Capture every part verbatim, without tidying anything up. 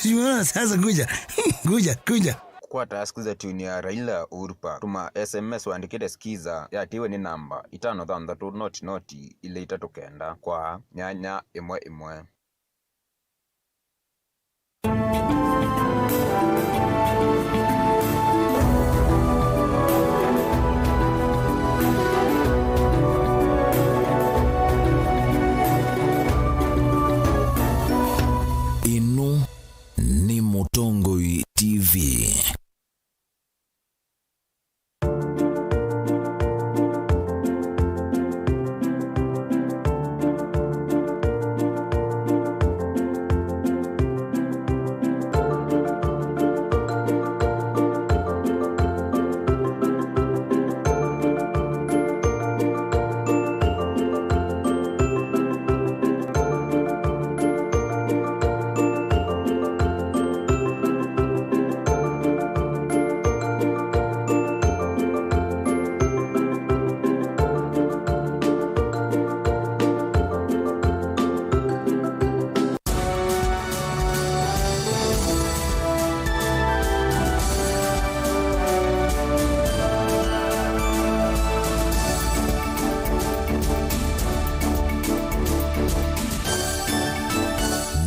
Unaona sasa, kuja, kuja, kuja. Kũkwata skiza tune ya Raila Uhuru Park, tũma S M S ũandĩkĩte skiza, yatiwe nĩ namba itano thanthatũ noti noti ilĩ itatũ kenda kwa nyanya ĩmwe ĩmwe. Ĩno nĩ Mũtongoi T V.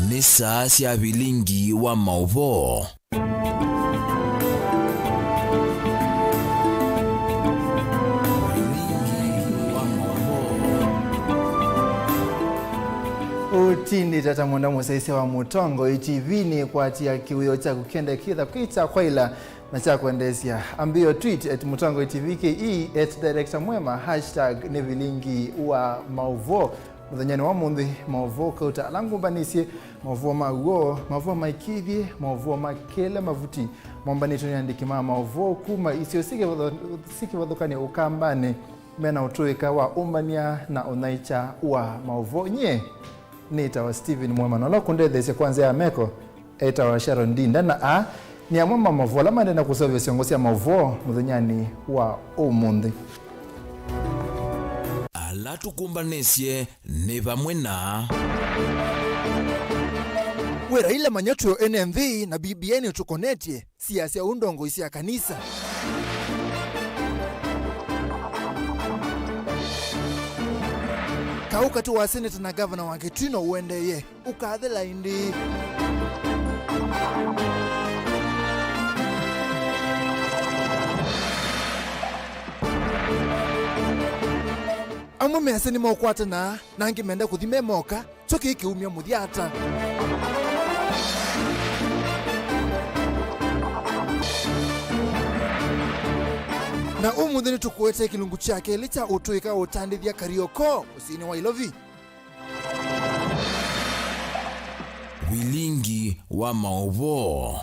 Nĩ saa sya vilingi wa maũvoo. Ũtindĩte ta mũndũ mũsyaĩĩsya wa Mũtongoi T V, nĩkwatia kĩwĩo kyaku kĩende kĩtha kwĩ kya kwaĩla na kya kwendeesya. Ambĩĩa tweet at Mũtongoi T V K E, at director mwema, hashtag nĩ vilingi wa maũvoo. Mũthenyanĩ wa ũmũnthĩ, maũvoo kauta ala ngũmbanĩsye, maũvoo ma w'o, maũvoo ma ĩkĩĩthye, maũvoo ma kĩle mavuti, mombanĩtwe nĩ andĩki ma maũvoo kuma isio syĩ kĩvathũ-, syĩ kĩvathũkany'o Ũkambanĩ, mena ũtũĩka wa ũmbany'a na ũnyaĩĩkya wa maũvoo. Nyie nĩtawa Stephen Mwema, na ũla ũkũndetheesya kwa nzĩa ya meko etawa Sharon Ndinda, na aa nĩ amwe ma maũvoo ala maendee na kũseũvya syongo sya maũvoo mũthenyanĩ wa ũmũnthĩ. Ala tũkũmbanĩsye nĩ vamwe na. Wĩ Raila manya twĩ o ene nthĩ na B B I nĩtũkonetye, siasya ũu ndongoi sya kanisa. Kaũ katĩ wa seneta na gavana wa Kitui no ũendeeye. Ũkathela ĩndĩĩ? Amwe measya nĩmeũkwatana, na angĩ menda kũthi me moka. Kyo kĩĩ kĩumya mũthya ata? Na ũmũnthĩ nĩtũkũetee kĩlungu kya kelĩ kya ũtũĩka ũtandĩthya Kariokoo mũsyĩnĩ wa Ilovi. Vilingi wa maũvoo.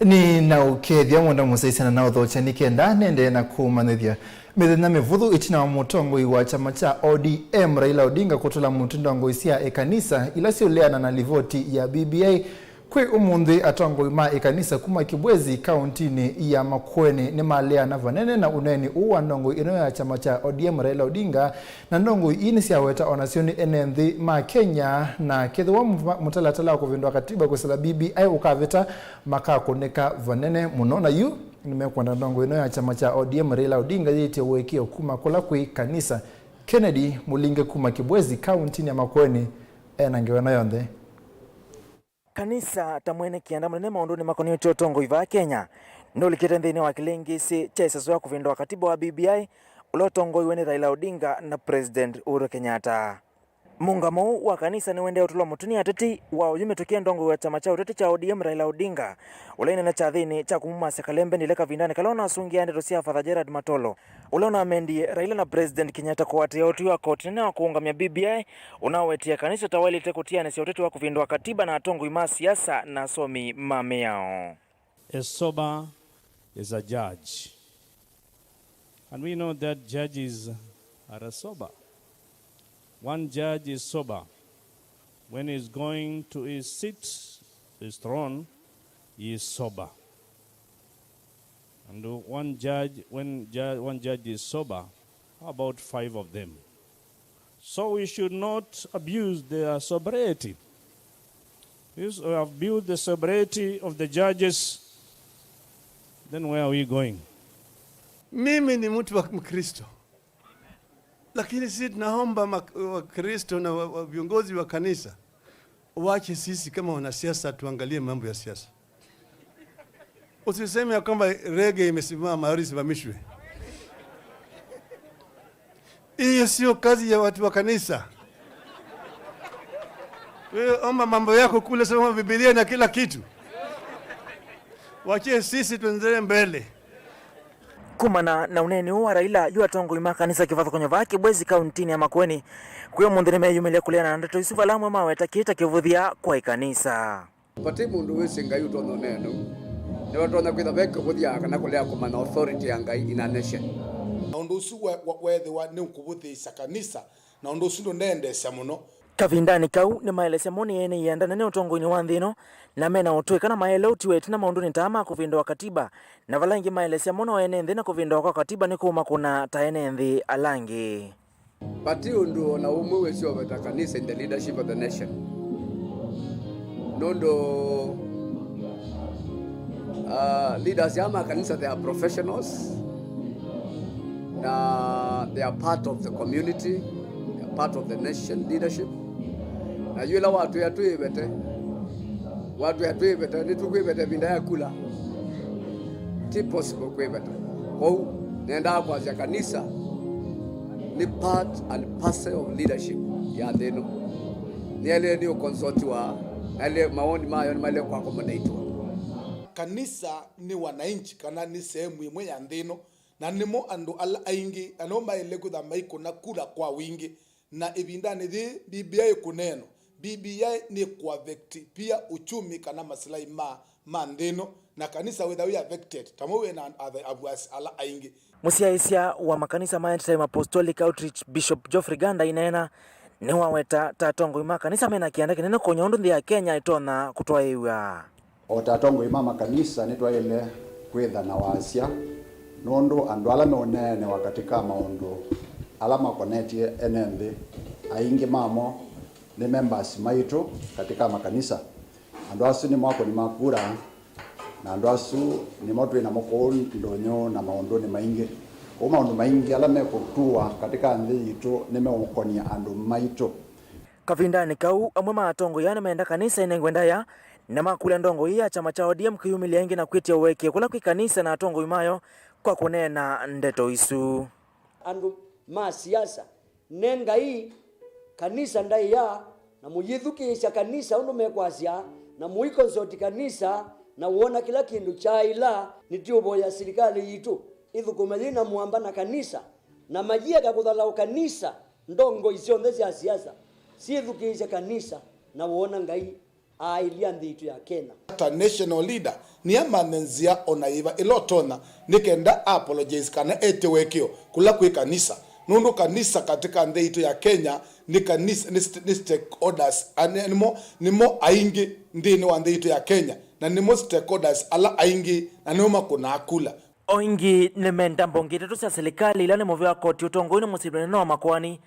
Nĩ na ũkethya mũndũ mũsyaĩĩsya na naũthokya nĩ kenda nendee na kũmanyĩthya. Mĩthenya mĩvũthũ ĩtina wa mũtongoi wa kyama kya O D M Raila Odinga kũtũla mũtĩ ndongoi sya ĩkanisa ila siũleana na livoti ya B B I, kwĩ ũmũnthĩ atongoi ma ĩkanisa kuma Kibwezi kaũntinĩ ya Makueni nĩmaleana vanene na ũneeni ũũ wa ndongoi ĩno ya kyama kya O D M Raila Odinga. Na ndongoi ii nĩsyaweta o nasyo nĩ ene nthĩ ma Kenya, na kethĩwa mũva-, mũtalatala wa kũvĩndũa katiba kwĩsĩla B B I ũkavĩta, makakũnĩka vanene mũno. Na yu nĩmekwenda ndongoi ĩno ya kyama kya O D M Raila Odinga yĩtye ũĩkĩĩo kuma kũla kwĩ kanisa. Kennedy Mũlinge kuma Kibwezi, kaũntinĩ ya Makueni, ena ngewa ĩno yonthe. Kanisa ta mwene kĩanda mũnene maũndũnĩ makonetye ũtongoi vaa Kenya, nũlikĩte nthĩnĩ wa kĩlĩngĩsĩ kya ĩseso ya kũvĩndũa katiba wa B B I, ũla ũtongoiwe nĩ Raila Odinga na President Uhuru Kenyatta. Mũũngamo ũũ wa kanisa nĩwendee ũtũlwa mũtĩ nĩ ateti wa oyu mĩtũkĩ ya ndongoi wa kyama kya ũteti kya O D M Raila Odinga, ũla inene kyathĩnĩ kya kũmumasya kalembe ndile kavindanĩ kala ũnasũngĩaa ndeto sya Father Gerald Matolo, ũla ũnamendie Raila na President Kenyatta kũatĩĩa ũtwi wa koti nene wa kũũngamya B B I, ũnawetie kanisa ta waĩlĩte kũtianĩsya ũteti wa kũvĩndũa katiba na atongoi ma siasa na asomi ma mĩao. A sober is a judge. And we know that judges are sober. One judge is sober when he's going to his seat, his throne, he is sober. And one judge, when ju-, one judge is sober, how about five of them? So we should not abuse their sobriety. If we have built the sobriety of the judges, then where are we going? Mimi ni mtu wa Mkristo, lakini sisi tunaomba mak-, Wakristo na wa-, wa-, viongozi wa kanisa wache sisi kama wanasiasa tuangalie mambo ya siasa. Usiseme ya kwamba rege imesimama, au isimamishwe. Hiyo sio kazi ya watu wa kanisa. Wewe omba mambo yako kule, soma Biblia na kila kitu. Wachie sisi tuendelee mbele. Kumana na ũneeni ũũ wa Raila, yu atongoi ma kanisa kĩvathũkany'o vaa Kibwezi kauntinĩ ya Makueni, kwĩ ũmũnthĩ nĩmeyumĩlya kũleana na ndeto isu, vala amwe maweta kĩĩ ta kĩvũthya kwa ĩkanisa. Vati mũndũ wĩsĩ Ngai ũtonya ũneena ũu. Nĩwatonya kwĩtha ve kĩvũthya kana kũlea kũmanya authority ya Ngai in a nation. Na ũndũ ũsu we-, we-, weethĩwa nĩũkũvũthĩĩsya kanisa, na ũndũ ũsu ndũneendeesya mũno. Kavindanĩ kau, nĩmaelesya monĩ ene ianda nene ũtongoinĩ wa nthĩ ĩno, na mena ũtw'ĩ kana mayaĩle ũtiwa ĩtina maũndũnĩ ta aa ma kũvĩndũa katiba, na vala ĩngĩ maelesya mono ene nthĩ na kũvĩndũa kwa katiba nĩkũũmakũna ta ene nthĩ ala angĩ. Vati ũndũ o na ũmwe wĩsĩ ũveta kanisa in the leadership of the nation. Nũndũ, uh, leaders aa ma kanisa, they are professionals, na they are part of the community, they are part of the nation leadership. Na yu ĩla watwĩa twĩvete, watwĩa twĩvete, nĩtũkwĩvete ĩvinda ya kula. Ti possible kwĩveta. Kwoou, nendaa kwasya kanisa nĩ part and parcel of leadership ya nthĩ ĩno. Nĩyaĩlĩte nĩ ũkonsotiwa, na yaĩlĩte mawoni mayo nĩmaĩlĩte kũakomonetiwa. Kanisa nĩ wananchi, kana nĩ sehemu ĩmwe ya nthĩ ĩno, na nĩmo andũ ala aingĩ, na nĩmo maĩle kwĩthwa maikũna kura kwa wingĩ. Na ĩvindanĩ yĩĩ, B B I ĩkũneenwa, B B I nĩkũaffect pia uchumi kana masilai ma, ma nthĩ ĩno, na kanisa wĩtha wĩ affected, ta mo wĩ na athe-, avuasi ala aingĩ. Mũsyaĩĩsya wa makanisa ma End Time Apostolic Outreach, Bishop Geoffrey Ganda, aineena, nĩwaweta ta atongoi ma kanisa mena kĩanda kĩnene kũny'a ũndũ nthĩ ya Kenya ĩtonya kũtwaĩĩw'a. O ta atongoi ma makanisa, nĩtwaĩle kwĩtha na wasya, nũndũ andũ ala meũneenewa katĩ ka maũndũ ala makonetye ene nthĩ, aingĩ mamo nĩ members maitũ katĩ ka makanisa. Andũ asu nĩmo akũni ma kura, na andũ asu nĩmo twĩ namo kũu ndũnyũ na maũndũnĩ maingĩ. Kwoou maũndũ maingĩ ala mekũtuwa katĩ ka nthĩ yitũ nĩmeũkonia andũ maitũ. Kavindanĩ kau, amwe ma atongoi aa nĩmeenda kanisa ĩnengwe ndaĩa, na makũlya ndongoi ya kyama kya O D M kwĩyumĩlya ĩngĩ na kwĩtya ũekeo kũla kwĩ kanisa na atongoi mayo kwa kũneena ndeto isu. Andũ ma siasa, nengai kanisa ndaĩa, na mũyĩthukĩĩsya kanisa ũndũ mekwasya, na mũikonsoti kanisa, na wona kĩla kĩndũ kyaaĩla. Nĩtũũvoya silikalĩ yitũ ĩthũkũme yĩ na mũamba na kanisa, na mayĩeka kũthalaũ kanisa. Ndongoi syonthe sya siasa syĩthukĩĩsye kanisa na wona Ngai aaĩlya nthĩ yitũ ya Kenya. Ta national leader, nĩamanthe nzĩa o na yĩva ĩla ũtonya nĩ kenda a apologize kana ete ũekeo kũla kwĩ kanisa, nũndũ kanisa katĩ ka nthĩ yitũ ya Kenya nĩ kanisa, nĩ st-, nĩ stakeholders, a, nĩ, nĩmo, nĩmo aingĩ nthĩnĩ wa nthĩ yitũ ya Kenya, na nĩmo stakeholders ala aingĩ, na nĩmo makũnaa kula. O ĩngĩ nĩmenda mbunge itatũ sya silikalĩ ila nĩ mũvĩa wa koti ũtongoinĩ mũsyĩ mũnene wa makoani,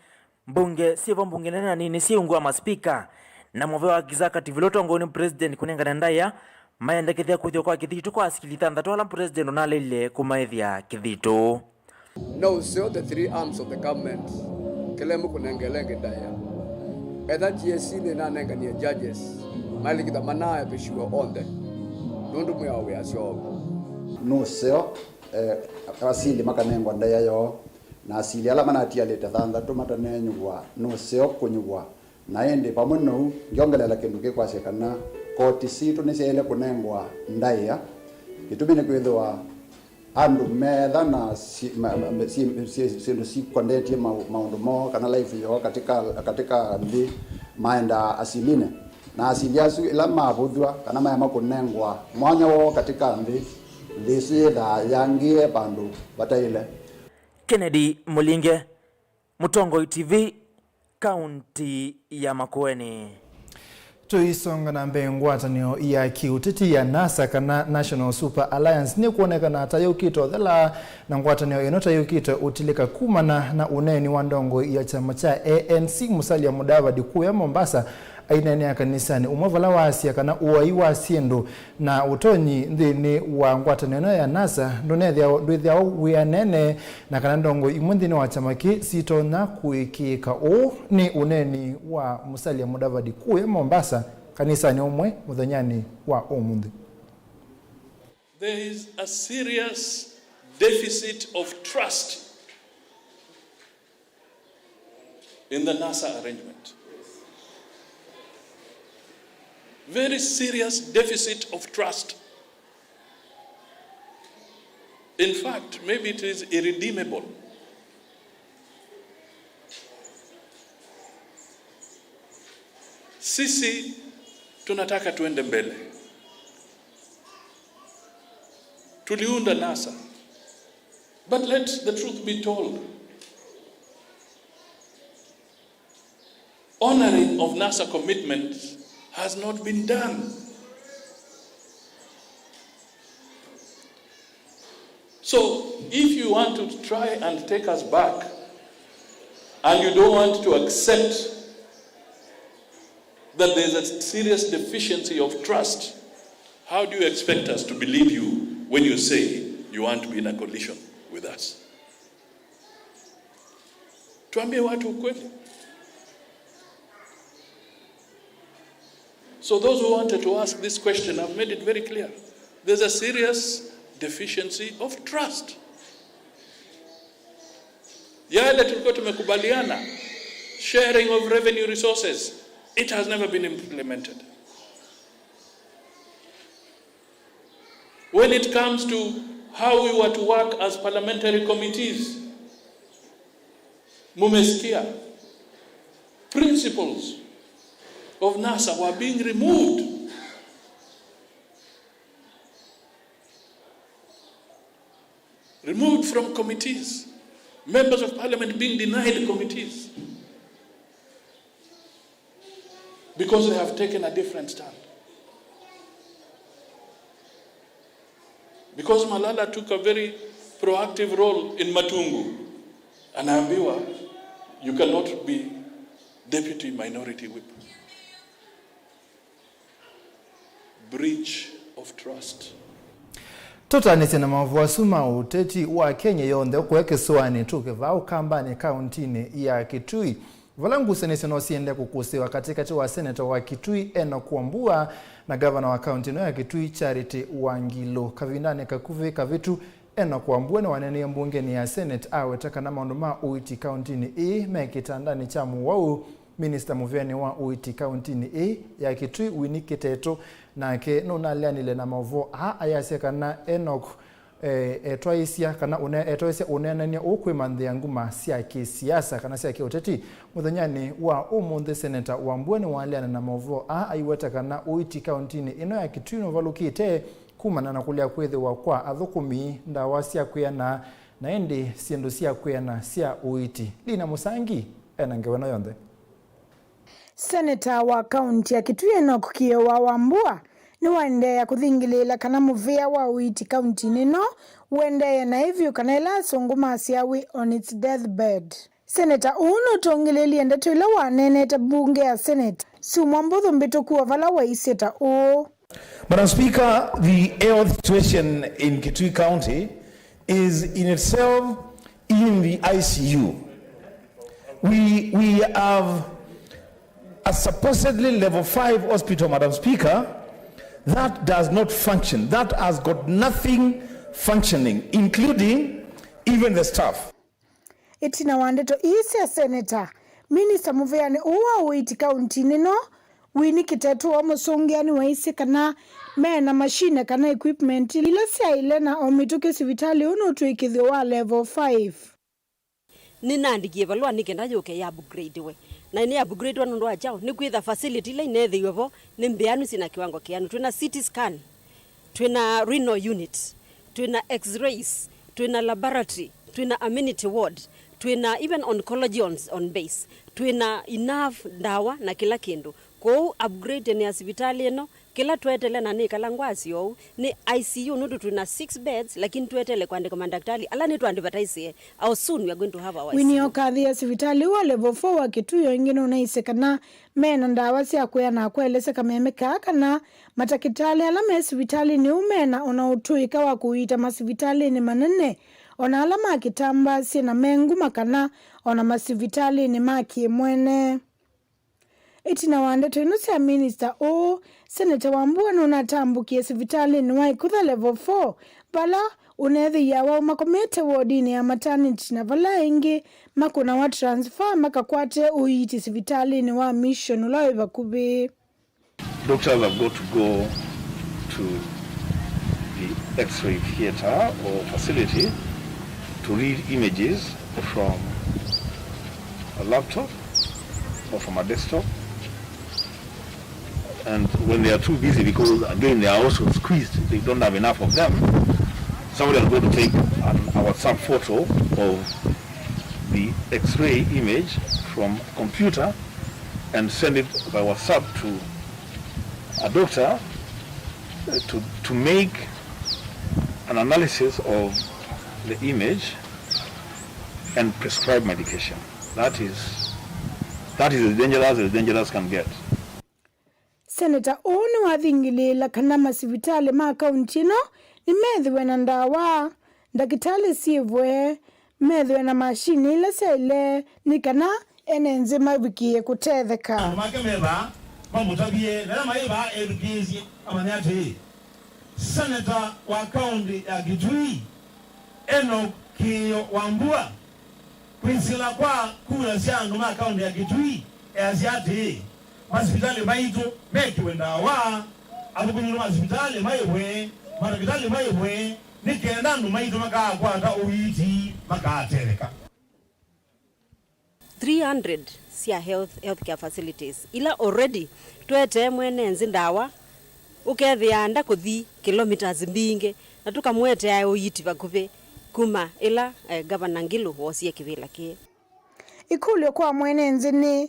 mbunge syĩ vo mbunge nene na nini syĩ ungu wa maspika, na mũvĩa wa executive ila ũtongoinĩ president kũnengane ndaĩa, mayendekethya kũthĩwa kwa kĩthitũ kwa asikili thanthatũ ala president ũnaleile kũmaĩthya kĩthitũ. No ũseo the three arms of the government, kĩla ĩmwe kũnengele ĩngĩ ndaĩa. Etha G S C nĩnanenganie judges, malikitha manaepĩshiwe onthe, nũndũ mwĩao wĩasya ũu. Nũseo, eh, asili makanengwa ndaĩa yoo, na asili ala manatialĩte thanthatũ mataneenyuvwa nũseo kũnyuvwa. Na ĩndĩ vamwe nou, ngyongeleela kĩndũ kĩkwasya kana koti sitũ nĩsyaĩle kũnengwa ndaĩa. Kĩtumi nĩ kwĩthĩwa andũ meetha na si-, ma-, ma-, si-, si-, syĩndũ sikondetye mau-, maũndũ moo kana life yoo katika, katika nthĩ, maendaa asilinĩ. Na asili asu ĩla mavũthw'a kana maema kũnengwa mwanya woo katika nthĩ, nthĩ ĩsu yĩthaa yangĩe vandũ vataĩle. Kennedy Mũlinge, Mũtongoi T V, kaunti ya Makueni. Tũisonga na mbee, ngwatanĩo ya kĩũteti ya NASA kana National Super Alliance nĩkwonekana ta yũkĩte ũthela, na ngwatanĩo ĩno ta yũkĩte ũtilĩka kumana na ũneeni wa ndongoi ya kyama kya A N C Musalia Mudavadi kũya Mombasa, Aineenea kanisanĩ ũmwe vala waasya kana ũai wa syĩndũ na ũtonyi nthĩnĩ wa ngwatanĩo ĩno ya NASA ndũnethĩawa, ndwĩthĩawa wĩanene, na kana ndongoi imwe nthĩnĩ wa kyama kĩĩ sitonya kũĩkĩĩka. Ũũ nĩ ũneeni wa Musalia Mudavadi kũya Mombasa kanisanĩ ũmwe mũthenyanĩ wa ũmũnthĩ. There is a serious deficit of trust in the NASA arrangement. Very serious deficit of trust. In fact, maybe it is irredeemable. Sisi tunataka tuende mbele. Tuliunda NASA. But let the truth be told. Honoring of NASA commitments has not been done. So, if you want to try and take us back, and you don't want to accept that there is a serious deficiency of trust, how do you expect us to believe you when you say you want to be in a coalition with us? Tuambie watu ukweli. So those who wanted to ask this question, I've made it very clear. There's a serious deficiency of trust. Yale tulikuwa tumekubaliana, sharing of revenue resources, it has never been implemented. When it comes to how we were to work as parliamentary committees, mumesikia, principles of NASA were being removed. Removed from committees. Members of parliament being denied committees. Because they have taken a different stand. Because Malala took a very proactive role in Matungu, anaambiwa, "You cannot be deputy minority whip." Breach of trust. Tũtanĩsye na maũvoo asu ma ũteti wa Kenya yonthe, ũkũe kĩsũanĩ, tũke vaa Ũkambanĩ kaũntinĩ ya Kitui, vala ngusanĩsyo no siendee kũkũsĩĩwa katĩkatĩ wa seneta wa Kitui Enock Wambua na ngavana wa kaũnti ĩno ya Kitui Charity Wangilu. Kavindanĩ kakuvĩ kavĩtu, Enock Wambua nĩwaneeneie mbungenĩ ya Senate aweta kana maũndũ ma ũiiti kaũntinĩ ĩĩ me kĩtandanĩ kya mũwau. Minista mũvĩanĩ wa ũiiti kaũntinĩ ĩĩ ya Kitui, Winnie Kiteto, nake nũnaleanile na maũvoo aa ayasya kana Enock, eh, etwaĩsya kana ũne-, etwaĩsya ũneenany'a ũũ kwĩmanthĩa nguma sya kĩsiasa kana sya kĩũteti. Mũthenyanĩ wa ũmũnthĩ, Seneta Wambua nĩwaleana na maũvoo aa aiweta kana ũiiti kaũntinĩ ĩno ya Kitui nũvalũkĩte kumana na kũlea kwĩthĩwa kwa athũkũmi, ndawa sya kwĩana, na ĩndĩ syĩndũ sya kwĩana sya ũiiti. Lina Mũsangi ena ngewa ĩno yonthe. Seneta wa kaunti ya Kitui Enock Kĩewa Wambua nĩwaendeea kũthingĩlĩĩla kana mũvĩa wa ũiiti kauntinĩ ĩno ũendeeye naĩ vyũ kana ĩla asũngũ masyaa wĩ on its deathbed. Seneta ũũ nũtongeleelie ndeto ila waneenete mbunge ya Senate syumwa mbũthũ mbĩtũku o vala waisye ta ũũ. Madam Speaker, the health situation in Kitui County is in itself in the I C U. We, we have a supposedly level five hospital, Madam Speaker, that does not function, that has got nothing functioning, including even the staff. Ĩtina wa ndeto ii sya seneta, minista mũvĩanĩ ũũ wa ũiiti kauntinĩ ĩno, Winnie Kiteto wa Mũsũngĩani waisye kana me na mashine kana equipment ila syaĩle na o mĩtũkĩ sivitalĩ ũũ nũtw'ĩkĩthyo wa level five. Nĩnaandĩkie valũa nĩ kenda yũke ya upgrade we. Na nĩ upgrade we nũndũ wa kyaũ? Nĩkwĩtha facility ila ineethĩiwe vo nĩ mbĩanu, syĩ na kĩwango kĩanu. Twĩ na C T scan, twĩ na renal unit, twĩ na x-rays, twĩ na laboratory, twĩ na amenity ward, twĩ na even oncology on, on base, twĩ na enough ndawa na kĩla kĩndũ. Kwoou upgrading ya sivitalĩ ĩno, kĩla tweteele na nĩ kala ngwasya ũu, nĩ I C U, nũndũ twĩ na six beds, lakini tweteele kũandĩka mandakĩtalĩ ala nĩtũandvertaisie. How soon we are going to have our I C U? Winnie ũkathĩĩa sivitalĩ ũũ wa level four wa Kitui o ĩngĩ nũnaisye kana me na ndawa sya kũea na akwaelesya kameme kaa kana matakĩtalĩ ala me sivitalĩnĩ ũũ me na o na ũtũĩka wa kũiita masivitalĩnĩ manene, o na ala ma kĩtambaa syĩ na me nguma kana o na masivitalĩnĩ ma kĩ-mwene. Ĩtina wa ndeto ino sya minista ũũ, Seneta Wambua nũnatambũkie sivitalĩnĩ wa Ĩkutha Level four, vala ũneethĩie awau makomete wodinĩ ya maternity na vala aingĩ makũnawa transfer makakwate ũiiti sivitalĩnĩ wa Mission ũla wĩ vakuvĩ. Doctors have got to go to the X-ray theater or facility to read images from a laptop or from a desktop. And when they are too busy, because again they are also squeezed, they don't have enough of them, somebody has got to take an, a WhatsApp photo of the X-ray image from a computer and send it by WhatsApp to a doctor, uh, to, to make an analysis of the image and prescribe medication. That is, that is as dangerous as dangerous can get. Seneta ũũ nĩwathingĩlĩĩla kana masivitalĩ ma kaunti ĩno nĩmethĩwe na ndawa, ndakĩtalĩ syĩvwe, methĩwe na mashini ila syaĩle nĩ kana ene nthĩ mavikĩe kũtetheka. Andũ make me vaa mamũtavye, na ala maĩ vaa ethukĩĩsye, amanye atĩĩ, Seneta wa kaũntĩ ya Kitui, Enoch Kĩĩo Wambua, kwĩsĩla kwa kura sya andũ ma kaũntĩ ya Kitui, easya atĩĩ, masivitalĩ maitũ mekĩwe ndawa, athũkũmi ma sivitalĩ maĩvwe, mandakĩtalĩ maĩvwe, nĩ kenda andũ maitũ makaakwata ũiiti makaatetheka. Three hundred sya health, healthcare facilities, ila already twetee mwene nthĩ ndawa, ũkethĩa nda kũthi kilometres mbingĩ, na tũkamũetea ũiiti vakuvĩ kuma ĩla, eh, Gavana Ngilu woosie kĩvĩla kĩĩ. Ĩkũlyo kwa mwene nthĩ nĩ,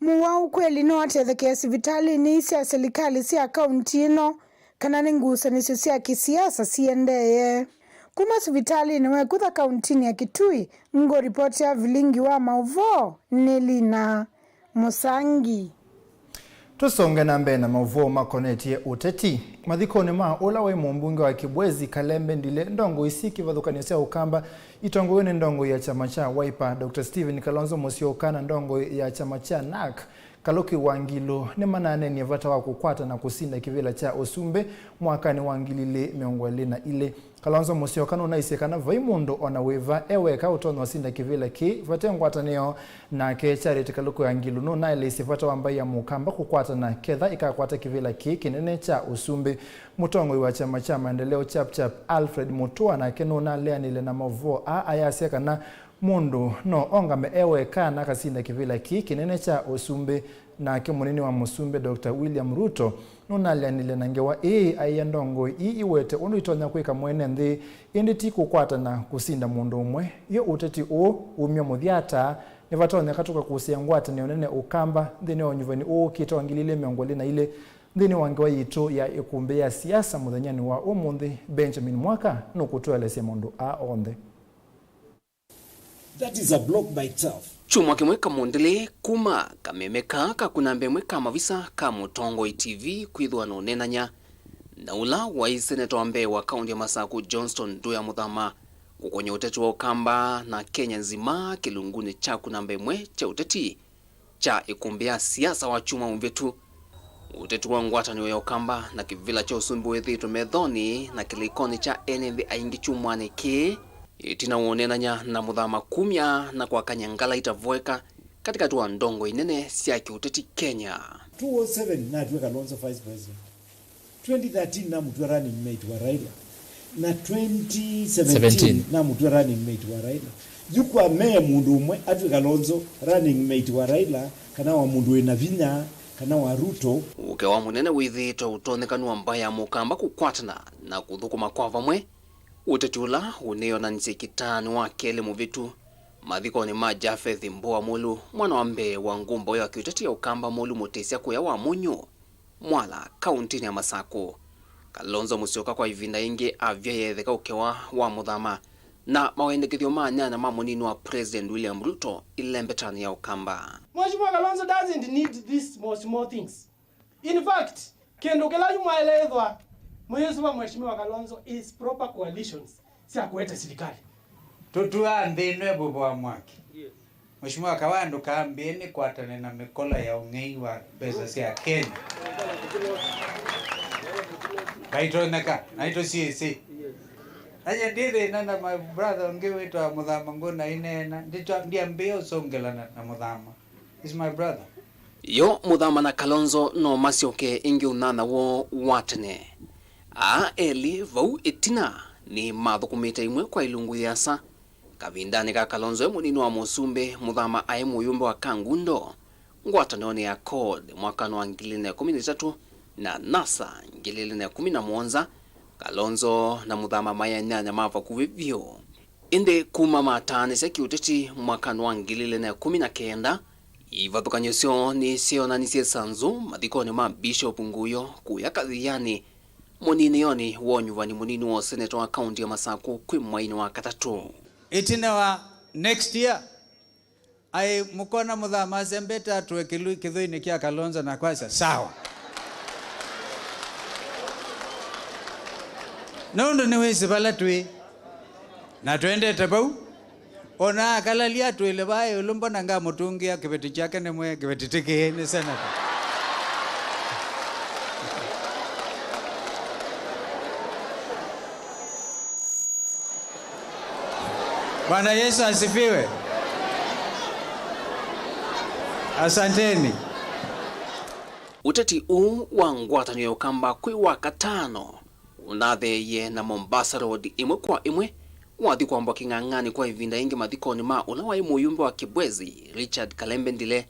mũwau kweli no atethekee sivitalĩnĩ ii sya silikalĩ sya kaunti ĩno, kana nĩ ngusanĩsyo sya kĩsiasa siendee? Kuma sivitalĩnĩ wa Ĩkutha kauntinĩ ya Kitui, ngũripoti ya vilingi wa maũvoo nĩ Lina Mũsangi. Tũsonge na mbee na maũvoo makonetye ũteti. Mathikonĩ ma ũla waĩ mũmbunge wa Kibwezi Kalembe Ndile, ndongoi syĩ kĩvathũkany'o sya Ũkamba itongoew'e nĩ ndongoi ya kyama kya Wiper, Doctor Stephen Kalonzo Musyoka, na ndongoi ya kyama kya NARC, Kalũki wa Ngilu, nĩmananeenie vata wa kũkwata na kũsinda kĩvĩla kya ũsumbĩ mwakanĩ wa ngili ilĩ mĩongo ĩlĩ na ilĩ. Kalonzo Musyoka nũnaisye kana vai mũndũ o na wĩva e weka ũtonya ũsinda kĩvĩla kĩĩ vate ngwatanĩo nake. Charity Kalũki wa Ngilu nũnaeleisye vata wa mbaĩ ya Mũkamba kũkwatana ketha ĩkakwata kĩvĩla kĩĩ kĩnene kya ũsumbĩ. Mũtongoi wa kyama kya Maendeleo Chap Chap, Alfred Mutua, nake nũnaleanĩle na maũvoo aa ayasya kana mũndũ no ongame e weka na akasinda kĩvĩla kĩĩ kĩnene kya ũsumbĩ. Nake mũnini wa mũsumbĩ, Doctor William Ruto, nũnaleanĩle na ngewa ĩĩ aĩ ndongoi ii iwete ũndũ itonya kwĩka mwene nthĩ, ĩndĩ ti kũkwatana kũsinda mũndũ ũmwe. Yo ũteti ũũ umya mũthya ata? Nĩvatonyeka tũkakũsĩa ngwatanĩo nene Ũkamba nthĩnĩ wa ũnyuvani ũũ ũkĩte wa ngili ilĩ mĩongo ĩlĩ na ilĩ nthĩnĩ wa ngewa yitũ ya ĩkũmbĩ ya siasa mũthenyanĩ wa ũmũnthĩ. Benjamin Mwaka nũkũtũelesya maũndũ aa onthe. That is a block by itself. Kyumwa kĩmwe kamũndĩlĩ kuma kameme kaa ka kũnamba ĩmwe ka mavisa ka Mũtongoi T V kwĩthĩwa na ũneenany'a na ũla waĩ seneta wa mbee wa kaũntĩ ya Masakũ, Johnston Nduya Mũthama, kũkony'a ũteti wa Ũkamba na Kenya nzima kĩlungunĩ kya kũnamba ĩmwe kya ũteti kya ĩkũmbĩ ya siasa wa kyumwa mũvĩtu. Ũteti wa ngwatanĩo ya Ũkamba na kĩvĩla kya ũsumbĩ wĩthĩĩtwe methonĩ na kĩlĩkonĩ kya ene nthĩ aingĩ kyumwanĩ kĩĩ, ĩtina wa ũneenany'a na Mũthama kumya na kwakany'a ngalaita voeka katĩkatĩ wa ndongoi nene sya kĩũteti Kenya. Two oh seven natw'a Kalonzo vice president. Twenty thirteen namũtw'a running mate wa Raila. Na twenty seventeen Seventeen. Namũtw'a running mate wa Raila. Yu kwa me mũndũ ũmwe atw'e Kalonzo running mate wa Raila, kana wa mũndũ wĩ na vinya, kana wa Ruto. Ũke wa mũnene wĩthĩĩtwe ũtonyekanu wa mbaĩ ya Mũkamba kũkwatana na kũthũkũma kwa vamwe, ũteti ũla ũneeyonanisye kĩtaanĩ wa kelĩ mũvĩtu Mathikonĩ ma Japheth Mbua Mũlu, mwana wa mbee wa ngũmbo ya kĩũteti ya Ũkamba Mũlu Mũtĩsya kũya wa Mũnyũ, Mwala, kaũntĩnĩ ya Masakũ. Kalonzo Musyoka kwa ĩvinda yĩngĩ avya yetheka ũkewa wa Mũthama na mawendekethyo ma nyanya ma mũnini wa President William Ruto ĩlembetanĩ ya Ũkamba. Mheshimiwa Kalonzo doesn't need these small, small things. In fact, kĩndũ kĩla yu mwaĩle ĩthwa mũyĩsũva Mheshimiwa Kalonzo is proper coalitions sya kũete silikalĩ. Tũtũaa nthĩ ĩno ĩvũvũa mwaki. Mheshimiwa Kawa, ndũkambĩe nĩkwatane na mĩkola ya ũng'ei wa mbesa sya Kenya. Vaitonyeka, naitũ syĩsĩ. Nanye ndi thĩna na my brother ũngĩ wĩtawa Mũthama ngũ na ineena, nditwa-, ndiambĩe ũsũngĩlana na Mũthama. He's my brother. Yo Mũthama na Kalonzo no masyoke ĩngĩ ũnyanya woo wa tene. Aa elĩ vau ĩtina nĩ mathũkũmĩte ĩmwe kwa ilungu yĩasa. Kavindanĩ ka Kalonzo e mũnini wa mũsumbĩ, Mũthama aĩ mũyũmbe wa Kangundo ngwatanĩonĩ ya CORD mwakanĩ wa ngili ilĩ na ĩkũmi na itatũ na NASA ngili ilĩ na ĩkũmi na mũonza, Kalonzo na Mũthama maĩ anyanya ma vakuvĩ vyũ. Ĩndĩ kuma mataanĩsya kĩũteti mwakanĩ wa ngili ilĩ na ĩkũmi na kenda, ivathũkany'o syoo nĩsyeeonanisye nzanzũ mathikonĩ ma Bishop Nguyo kũya Kathianĩ, mũninĩonĩ wa ũnyuvani mũnini wa ũseneta wa kaũntĩ ya Masakũ kwĩ mweinĩ wa katatũ. Ĩtina wa next year, aĩ mũkona Mũthama asembete atũe kĩlũ-, kĩthũinĩ kya Kalonzo na kwasya, "Sawa." Nũndũ nĩwĩsĩ vala twĩ. Na twendete vau. O na akalalia atwĩle vaa ĩũlũ, mbona ngamũtũngĩa kĩveti kyake nĩmwe kĩveti tĩkĩĩ nĩ senata. Bwana Yesu asifiwe. Asanteni. Ũteti ũũ wa ngwatanĩo ya Ũkamba kwĩ wa katano ũnatheeie na Mombasa Road ĩmwe kwa ĩmwe wathi kwambwa kĩng'ang'anĩ kwa ĩvinda yĩngĩ mathikonĩ ma ũla waĩ mũyũmbe wa Kibwezi, Richard Kalembe Ndile.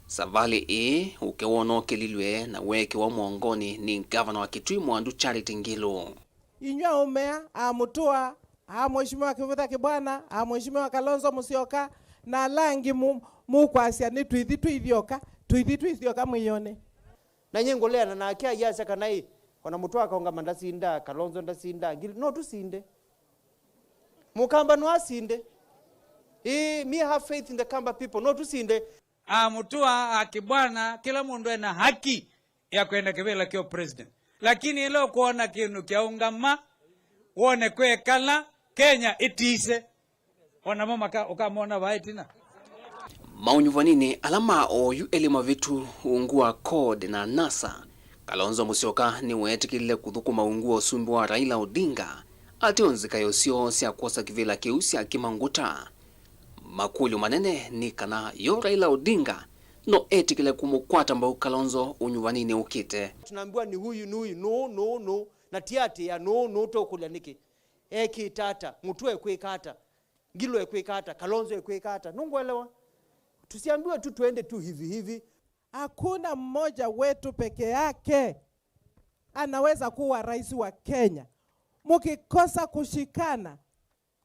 Savalĩ ĩĩ ũkewa ũnookĩlilw'e na weekĩwa mũongonĩ nĩ ngavana wa Kitui Mwandu Charity Ngilu. Inyw'a ũmea, a Mũtũa, a Mheshimiwa Kĩvũtha Kĩbwana, a Mheshimiwa Kalonzo Musyoka, na ala angĩ mu-, mũkwasya nĩ tũithi twĩ ithyoka, tũithi twĩ ithyoka mwĩone. Na nyie ngũleana nake ayasya kana ĩ, ona Mũtũa akaũngama ndasindaa, Kalonzo ndasindaa, Ngilu, no tũsinde. Mũkamba no asinde. Ĩĩ, me have faith in the Kamba people, no tũsinde. A Mũtũa, a Kĩbwana, kĩla mũndũ ena haki ya kwenda kĩvĩla kya president. Lakini ĩla ũkwona kĩndũ kyaũngama, wone kwekala, Kenya ĩtise. O namo maka-, ũkamona vaa ĩtina. Maũnyuvaninĩ ala ma oyu elĩ mavĩtu ungu wa CORD na NASA, Kalonzo Musyoka nĩweetĩkĩlile kũthũkũma ungu wa ũsumbĩ wa Raila Odinga ateo nzikaĩo syoo sya kwosa kĩvĩla kĩu sya kĩmangũta. Makũlyo manene nĩ kana yo Raila Odinga no etĩkĩle kũmũkwata mbau Kalonzo ũnyuvaninĩ ũkĩte. Tunaambiwa ni huyu, ni huyu, no, no, no. Na tiatĩa, no, no, tũkũlya nĩkĩ? Ekĩte ata? Mũtũa ekwĩka ata? Ngilu ekwĩka ata? Kalonzo ekwĩka ata? Nũngũelewa? Tusiambiwe tu twende tu hivi hivi. Hakuna mmoja wetu peke yake anaweza kuwa rais wa Kenya. Mkikosa kushikana,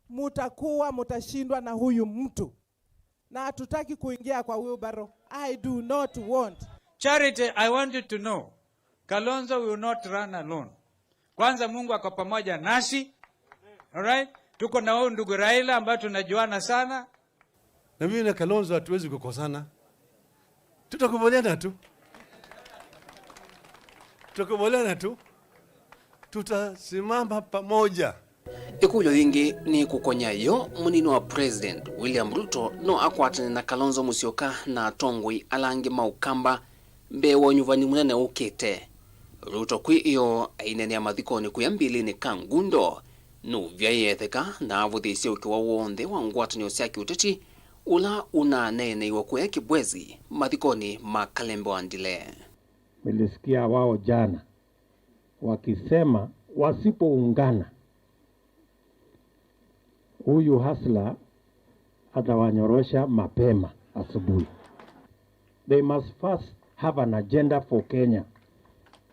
mutakuwa, mutashindwa na huyu mtu. Na hatutaki kuingia kwa wheelbarrow. I do not want. Charity, I want you to know, Kalonzo will not run alone. Kwanza, Mungu ako pamoja nasi. All right? Tuko na huyu ndugu Raila ambaye tunajuana sana. Na mimi na Kalonzo hatuwezi kukosana. Tutakubaliana tu. Tutakubaliana tu. Tutasimama pamoja. Ĩkũlyo yĩngĩ nĩ kũkonya yo mũnini wa President William Ruto no akwatane na Kalonzo Musyoka na atongoi ala angĩ ma Ũkamba mbee wa ũnyuvani mũnene ũkĩte. Ruto kwĩ ĩoo aineenea mathikonĩ kũya Mbilinĩ Kangundo, nũvyaĩe etheka na avũthĩĩsya ũkewa w'onthe wa ngwatanĩo sya kĩũteti ũla ũnaneeneiwe kũya Kibwezi mathikonĩ ma Kalembe wa Ndile. Nilisikia wao jana wakisema wasipoungana, huyu hustler atawanyorosha mapema asubuhi. They must first have an agenda for Kenya.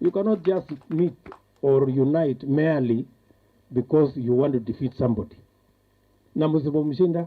You cannot just meet or unite merely because you want to defeat somebody. Na msipomshinda,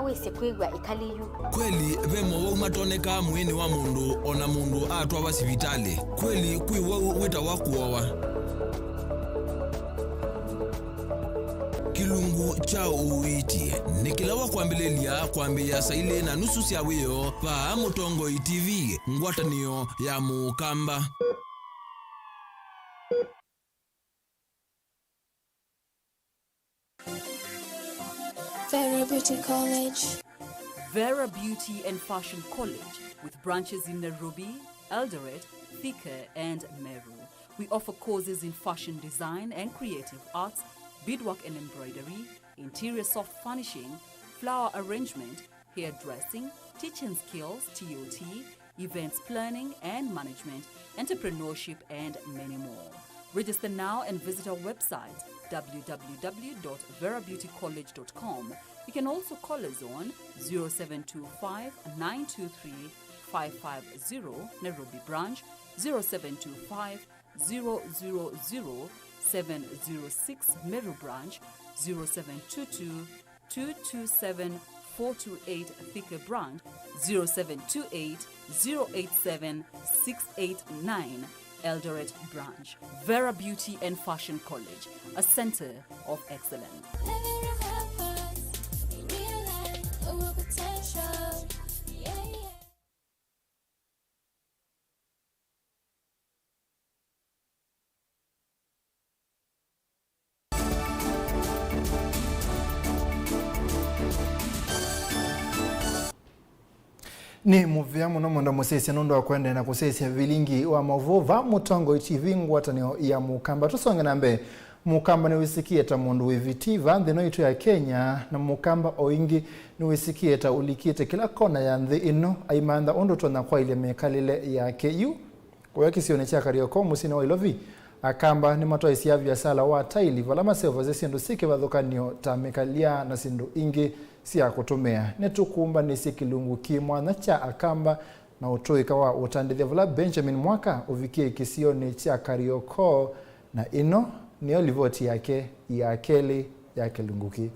wĩsĩ kwĩw'a ĩkalĩ yu. Kweli ve mowau matonekaa mwĩĩnĩ wa mũndũ o na mũndũ atwawa sivitalĩ? Kweli kwĩ wau wĩtawa kũoa? Kĩlungu kya ũiiti nĩ kĩla wa kwambĩlĩlya kwambĩĩa saa ilĩ na nusu sya wĩoo vaa Mũtongoi T V, ngwatanĩo ya Mũkamba. Vera Beauty College. Vera Beauty and Fashion College, with branches in Nairobi, Eldoret, Thika, and Meru. We offer courses in fashion design and creative arts, beadwork and embroidery, interior soft furnishing, flower arrangement, hairdressing, teaching skills, T O T, events planning and management, entrepreneurship, and many more. Register now and visit our website, w w w dot vera beauty college dot com. You can also call us on zero seven two five, nine two three, five five zero, Nairobi branch, zero seven two five, zero zero zero, seven zero six, Meru branch, zero seven two two, two two seven, four two eight, Thika branch, zero seven two eight, zero eight seven, six eight nine, Eldoret branch. Vera Beauty and Fashion College, a center of excellence. Nĩ mũvea mũno mwenda mũsyaĩĩsya nũndũ wa kũendeea na kũsyaĩĩsya vilingi wa maũvoo va Mũtongoi T V, ngwatanĩo ya Mũkamba. Tũsonge na mbee. Mũkamba nĩwĩsĩkĩe ta mũndũ wĩ vitii vaa nthĩ ĩno yitũ ya Kenya, na Mũkamba o ĩngĩ nĩwĩsĩkĩe ta ũlikĩte kĩla kona ya nthĩ ĩno, aimantha ũndũ ũtonya kwaĩlya mĩkalĩle yake. Yu kũya kĩsionĩ kya Kariokor mũsyĩnĩ wa Ilovi, Akamba nĩmatwaĩsye viasala wa taili, vala maseũvasya syĩndũ syĩ kĩvathũkany'o ta mĩkalya na syĩndũ ingĩ sya kũtũmĩa. Nĩtũkũmbanĩsye kĩlungu kĩ mwanya kya Akamba na ũtũĩka wa ũtandĩthya vala Benjamin Mwaka ũvikie kĩsionĩ kya Kariokor, na ĩno nĩyo livoti yake ya kelĩ ya kĩlungu kĩĩ.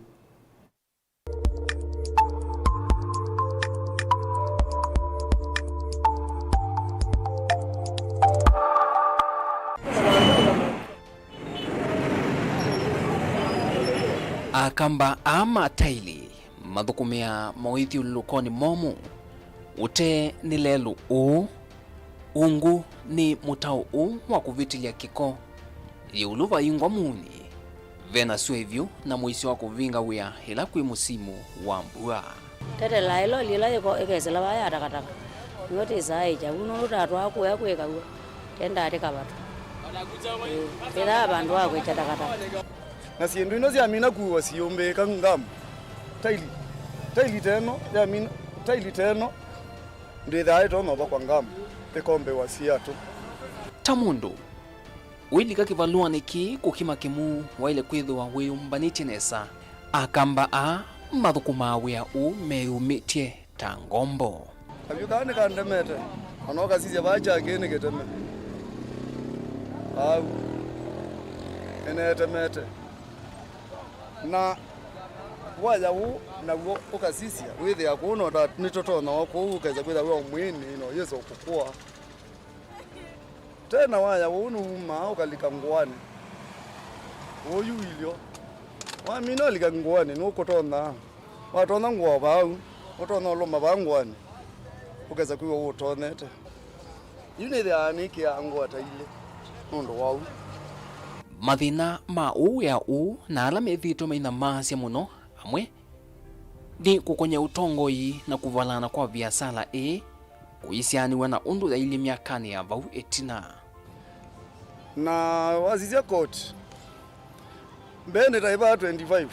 Akamba aa ma taili mathũkũmĩaa mawĩthyũlũlũkonĩ momũ. Ũtee nĩ lelũ ũũ, ungu nĩ mũtao ũũ wa kũvĩtĩlya kĩko, ĩũlũ vaingwa muni, vena sua ĩvyũ na mũisyo wa kũvinga wĩa ĩla kwĩ mũsimu wa mbua. Tetelaa ĩloli ĩla yĩko-, ĩkesĩla vaa ya takataka, nĩyo tĩsaa ĩkya vu, nũndũ tatwaa kũya kwĩ kaw'o, tenda atĩ kavatũ. Ĩĩ, twĩthaa vandũ va kwĩkya takataka. Na syĩndũ ino syamina kuwa siyũmbĩĩka ngamu. Taili, taili ta ĩno yamina, taili ta ĩno ndĩthaa ĩtonya ũvakwa ngamu, ĩkombewa siatũ. Ta mũndũ ũilika kĩvalũanĩ kĩĩ kũkima kĩmuu waĩle kwĩthĩwa wĩyũmbanĩtye nesa. Akamba aa mathũkũmaa wĩa ũũ meyũmĩtye ta ngombo. Kavyũ kaa nĩkandemete, ona ũkasisya vaa kyakĩĩ nĩkĩteme. Au, nĩneetemete. Na waya ũũ naw'o ũkasisya, wĩthĩa kũu no ta nĩtũtonya o kũu, ũkesa kwĩthĩa wĩ o mwĩĩnĩ, no yĩsa ũkũkũa. Tena waya ũũ nĩwumaa ũkalika ngũanĩ. Ũũ yu ilyo. Wamina ũlika ngũanĩ, nũkũtonya. Watonya ngũa vau, ũtonya ũlũma vaa ngũanĩ. Ũkesa kwĩw'a ũtonyete. Yu nĩthĩawa nĩkĩaa ngũa ta ilĩ nũndũ wa ũu. Mathĩna ma ũũ wĩa ũũ na ala methĩĩtwe mainyamaasya mũno amwe nĩ kũkony'a ũtongoi na kũvalana kwa viasala ĩĩ, kũisyaanĩw'a na ũndũ yailyĩ myakanĩ ya vau ĩtina. Na wasisya koti, mbeenĩ ta ĩvaa twenty-five,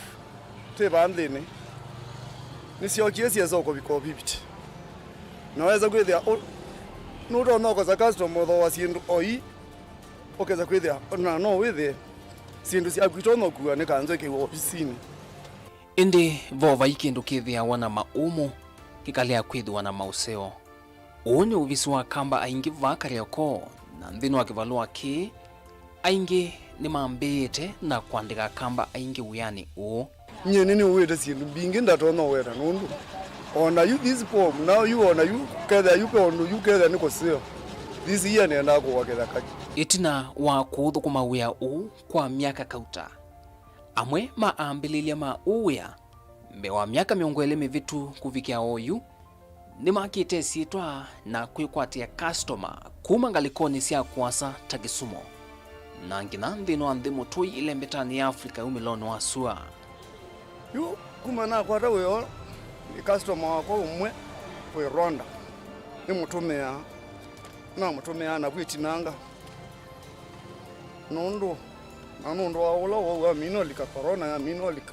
twĩ vaa nthĩnĩ, nĩsyookie syesa ũkũvika o fifty. Na wesa kwĩthĩa ũ-, nũtonya ũkosa customer ũthooa syĩndũ o ii, ũkesa kwĩthĩa na no wĩthĩe syĩndũ syaku itonya ũkua nĩ kanzũ ĩkĩw'a ofisinĩ. Ĩndĩ vo vai kĩndũ kĩthĩawa na maũmũ kĩkalea kwĩthĩwa na maũseo. Ũũ nĩ ũvisi wa Akamba aingĩ vaa Kariokor, na nthĩnĩ wa kĩvalũa kĩĩ, aingĩ nĩmambĩĩte na kũandĩka Akamba aingĩ wĩanĩ ũũ. Nyie nĩnĩũĩte syĩndũ mbingĩ ndatonya ũweta nũndũ ona yu this form, now yu ona yu kethĩa yu pe ũndũ yu kethĩa nĩ kũseo. This year nĩendaa kũwakĩtha kaki. Ĩtina wa kũũthũkũma wĩa ũũ kwa myaka kauta, amwe ma ambĩlĩlya ma ũũ wĩa mbee wa myaka mĩongo ĩlĩ mĩvĩtu kũvikĩa oyu, nĩmakĩte syĩtwa na kwĩkwatĩa customer kuma ngalĩkonĩ sya kũasa ta Kisumu, na nginya nthĩnĩ wa nthĩ mũtũi ĩlembetanĩ ya Africa yumĩlonĩ wa sua. Yu kuma nakwata wĩa ũũ, nĩ customer wakwa ũmwe wĩ Rwanda, nĩmũtũmĩaa, namũtũmĩaa na kwĩtinanga nũndũ, na nũndũ wa ũla wau amina ũlika, corona yamina ũlika.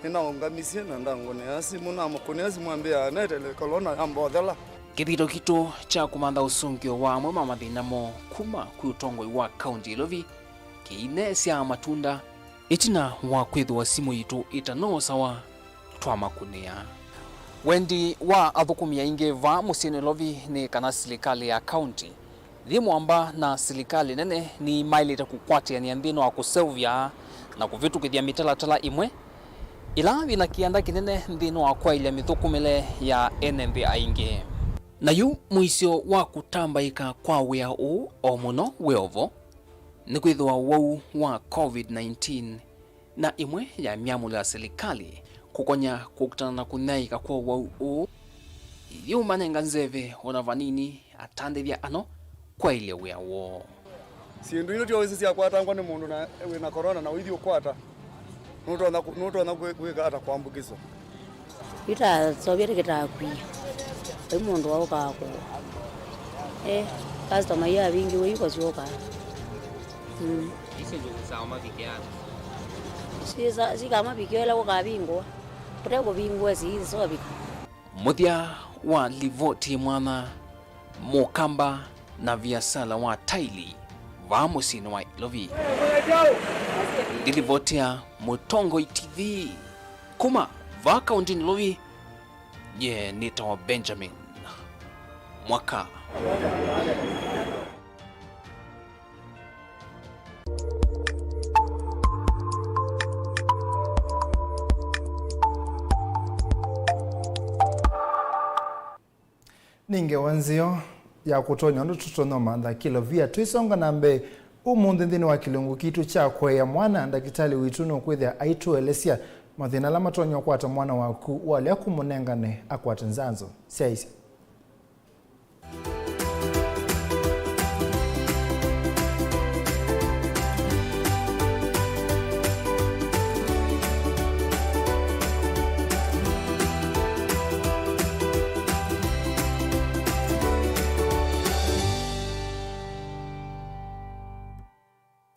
Nĩnaũngamisye na ndangũnĩa simũ, namũkũnĩa simũ ambĩa anetele kolona yambothela. Kĩthito kitũ kya kũmantha ũsũngĩo wa amwe ma mathĩna moo kuma kwĩ ũtongoi wa kaunti Ilovi kĩineesyaa matunda. Ĩtina wa kwĩthĩwa simũ yitũ ĩtanoosawa, twamakũnĩa. Wendi wa athũkũmi aingĩ vaa mũsyĩnĩ Ilovi nĩ kana silikalĩ ya kaunti yĩ mũamba na silikalĩ nene nĩmaĩlĩte kũkwatĩanĩa nthĩnĩ wa kũseũvya na kũvĩtũkĩthya mĩtalatala ĩmwe ĩla yĩ na kĩanda kĩnene nthĩnĩ wa kwaĩlya mĩthũkũmĩle ya ene nthĩ aingĩ. Na yu mũisyo wa kũtambaĩka kwa wĩa ũũ o mũno wĩ o vo, nĩkwĩthĩwa ũwau wa COVID nineteen na ĩmwe ya myamũlo ya silikalĩ kũkonya kũkitana na kũnyaĩĩka kwa ũwau ũũ, ĩyĩũmanenga nzeve o na vanini atandĩthya ano kwaĩlya wĩa woo. Syĩndũ ino tyoĩsĩ syakwatangwa nĩ mũndũ na wĩ na corona na ũithi ũkwata, nũtonya kũ-, nũtonya kwĩ-, kwĩka ata kwambũkĩswa? Yu taseũvya tĩkĩtaa kwia, vai mũndũ waũkaa kũũ. Eh, customer yu avingĩwe yu kũsyũkaa. Mm. Isu njuku sya mavikĩa ata? Sisa-, sikamavikĩa ĩla kũkavingũa. Kũte kũvingũa siisovika. Mũthya wa livoti mwana mũkamba na viasala wa taili vaa mũsyĩnĩ wa Ilovi. Ndilivotia Mũtongoi T V kuma vaa kaũntĩnĩ Ilovi, nye nĩtawa Benjamin Mwaka. Nĩ ngewa nzeo ya kũtonya ũndũ tũtonya ũmantha kĩlovia. Twĩsonga na mbee, ũmũnthĩ nthĩnĩ wa kĩlungu kitũ kya kũea mwana, ndakĩtalĩ witũ nũkwĩthĩa aitũelesya mathĩna ala matonya ũkwata mwana waku walea kũmũnengane akwate nzanzo syaisya.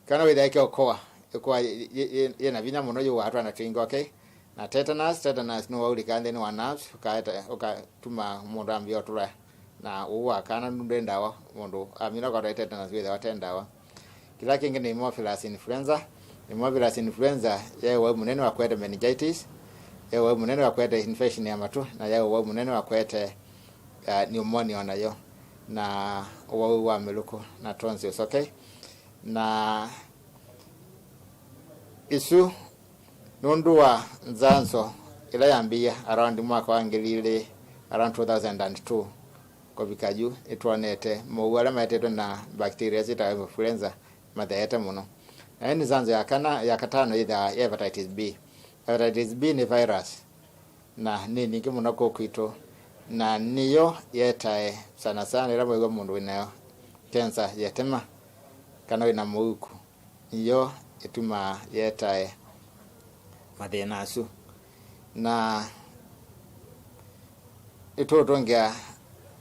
Kana wĩthĩa ĩkeũkũa, ĩkũa yĩ, yĩ, yĩ, yĩ na vinya mũno, yũaa twana twingĩ, okay? Na tetanus, tetanus nĩ waulika nthĩnĩ wa nerves, ũkaeta, ũkatuma mũndũ ambĩa ũtũla. Na ũu wa kana ndwĩ ndawa, mũndũ amina ũkatwaĩ tetanus wĩthĩwa te ndawa. Kĩla kĩngĩ nĩ Haemophilus influenza. Haemophilus influenza yaĩ ũwau mũnene wa kũete meningitis, yaĩ ũwau mũnene wa kũete infection ya matũ, na yaĩ ũwau mũnene wa kũete, uh, pneumonia o nayo, na ũwau wa mĩlũkũ na tonsils, okay? Na isu nũndũ wa nzanzo ĩla yambĩie around mwaka wa ngili ilĩ, around two thousand and two, kũvika yu, nĩtwonete mowau ala maetetwe na bacteria syĩtawa influenza matheete mũno. Na ĩĩ nĩ nzanzo ya kana, ya katano yĩthĩawa ya hepatitis B. Hepatitis B nĩ virus, na nĩ nyingĩ mũno kũũ kwitũ, na nĩyo yetae sana sana ĩla mwĩw'a mũndũ wĩnayo kenza ya ĩtema kana wĩna mũuku, nĩyo ĩtumaa yetae mathĩna asu. Na nĩtũũtũngĩa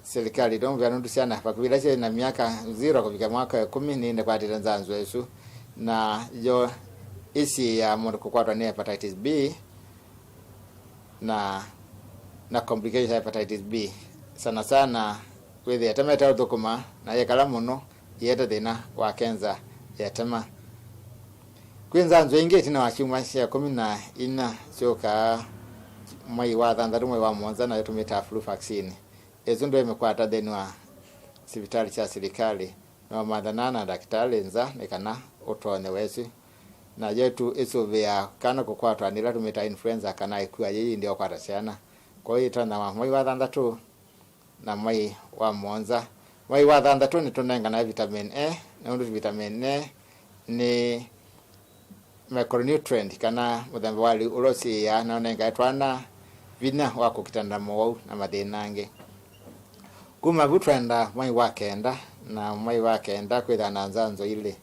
silikalĩ tũmũvea nũndũ syana vakuvĩ ila syĩ na myaka zero kũvika mwaka wa ĩkũmi nĩnĩkwatĩte nzanzo ĩsu, na yo ĩsiĩĩaa mũndũ kũkwatwa nĩ hepatitis B na, na complications ya hepatitis B. Sana sana wĩthĩa ĩtema ĩteũthũkũma na yekala mũno, ĩete thĩna wa kenza ya ĩtema. Kwĩ nzanzo ingĩ ĩtina wa syumwa sya ĩkũmi na inya syũkaa mwei wa thanthatũ, mwei wa mũonza, nayo tũmĩtaa flu vaccine. Ĩsu ndwĩmĩkwata nthĩnĩ wa sivitalĩ sya silikalĩ, no mathanaa na ndakĩtalĩ nza nĩ kana ũtonye wesĩ. Nayo tu ĩsũvĩaa kana kũkwatwa nĩ ĩla tũmĩtaa influenza kana ĩkua yĩi ĩndĩ ũkwata syana. Kwoou ĩtonya wa mwei wa thanthatũ na mwei wa mũonza. Mwei wa thanthatũ nĩtũnenganae vitamin A, nũndũ vitamin A nĩ micronutrient kana mũthemba wa lĩu ũla ũsiĩĩaa na ũnengae twana vinya wa kũkitana na mowau na mathĩna angĩ. Kuma vu twenda mwei wa kenda, na mwei wa kenda kwĩthaa na nzanzo ilĩ.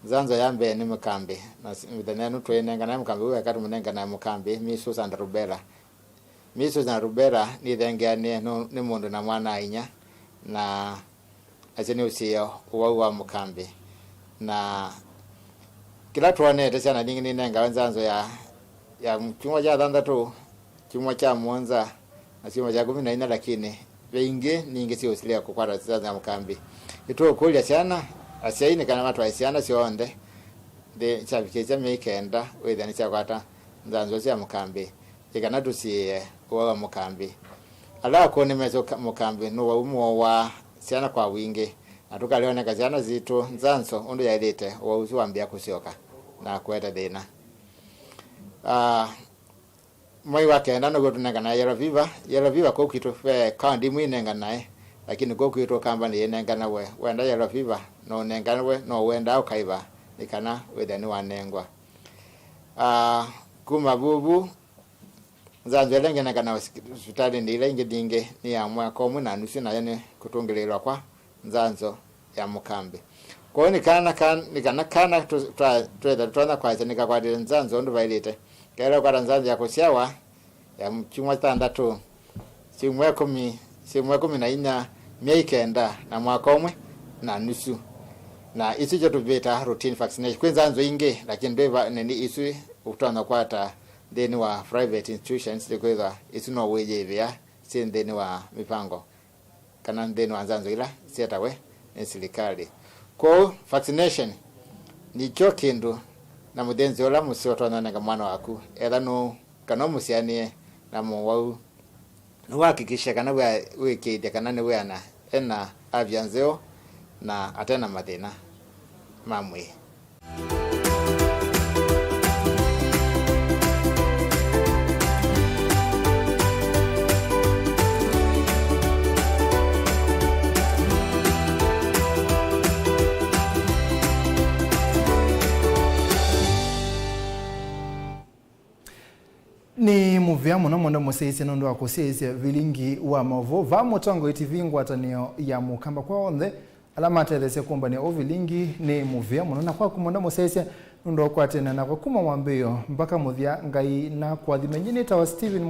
Nzanzo ya mbee nĩ mũkambĩ, na s-, mĩthenya ĩno twĩnenganae mũkambĩ ũu weka, tũmũnenganae mũkambĩ, measles and rubella. Measles na rubella nithengeanĩe nũ-, nĩ mũndũ na mwana-a-inyia, na nasyo nĩ ũsiĩĩo ũwau wa mũkambĩ. Na kĩla twonete, syana nyingĩ ninengawe nzanzo ya, ya kyumwa kya thanthatũ, kyumwa kya mũonza, na kyumwa kya ĩkũmi na inya, lakini ve ingĩ nyingĩ siũsilĩe kũkwata nzanzo ya mũkambĩ. Nĩtũũkũlya syana, asyai nĩ kana matwae syana syonthe nthĩ syavikĩsya myei kenda wĩthĩa nĩsyakwata nzanzo sya mũkambĩ. Ĩ kana tũsiĩĩe ũwau wa mũkambĩ. Ala akũũ nĩmesĩ ũka-, mũkambĩ nĩ ũwau mũowaa syana kwa wingĩ, na tũkalĩoneka syana sitũ nzanzo ũndũ yaĩlĩte, ũwau ũsu wambĩĩa kũsyoka na kũete thĩna. Ah, mwei wa kenda nĩw'o tũnenganae yellow fever. Yellow fever kũu kwitũ ve kaũntĩ imwe inenganae, lakini kũu kwitũ Ũkamba nĩyĩnenganawe. Wenda yellow fever, no ũnenganawe, no ũendaa ũkaĩva nĩ kana wĩthĩa nĩwanengwa. Ah, kuma vuvu, nzanzo ĩla ĩngĩ nenganawa sivitalĩnĩ ila ingĩ nyingĩ nĩ ya mwaka ũmwe na nusu, nayo nĩ kũtũngĩlĩĩlwa kwa nzanzo ya mũkambĩ. Kwoou nĩ kana, kan-, nĩ kana kana tũ-, twa-, twetha tũtonya kwasya nĩkakwatĩte nzanzo ũndũ vaĩlĩte. Kaĩle ũkwata nzanzo ya kũsyawa ya kyumwa thanthatũ, syumwa ĩkũmi, syumwa ĩkũmi na inya, myei kenda, na mwaka ũmwe na nusu. Na isu kyo tũvĩtaa routine vaccination. Kwĩ nzanzo ingĩ, lakini ndwĩva nĩnĩ isu ũtonya kwata nthĩnĩ wa private institutions, nĩkwĩthwa isu no wĩyĩvĩa syĩ nthĩnĩ wa mĩvango kana nthĩnĩ wa nzanzo ila syetawe nĩ silikalĩ. Kwoou vaccination nĩkyo kĩndũ na mũthĩnzĩo ũla mũseo ũtonya ũnenga mwana waku, etha nũ kana ũmũsyaanĩe na mũwau, nĩwahakikishe kana wĩa-, wĩkĩĩthya kana nĩwĩana ena avya nzeo na atena mathĩna ma mwĩĩ. Nĩ mũvea mũno mũno mũsyaĩĩsya nũndũ wa kũsyaĩĩsya vilingi wa maũvoo vaa Mũtongoi T V, ngwatanĩo ya Mũkamba kwa onthe ala matetheesya kũmbany'a ũvilingi. Nĩ mũvea mũno na kwaku mũno mũsyaĩĩsya nũndũ wa kũkwatĩana nakwa kuma mwambĩĩo mpaka mũthya. Ngai nakũathime. Nyie nĩtawa Stephen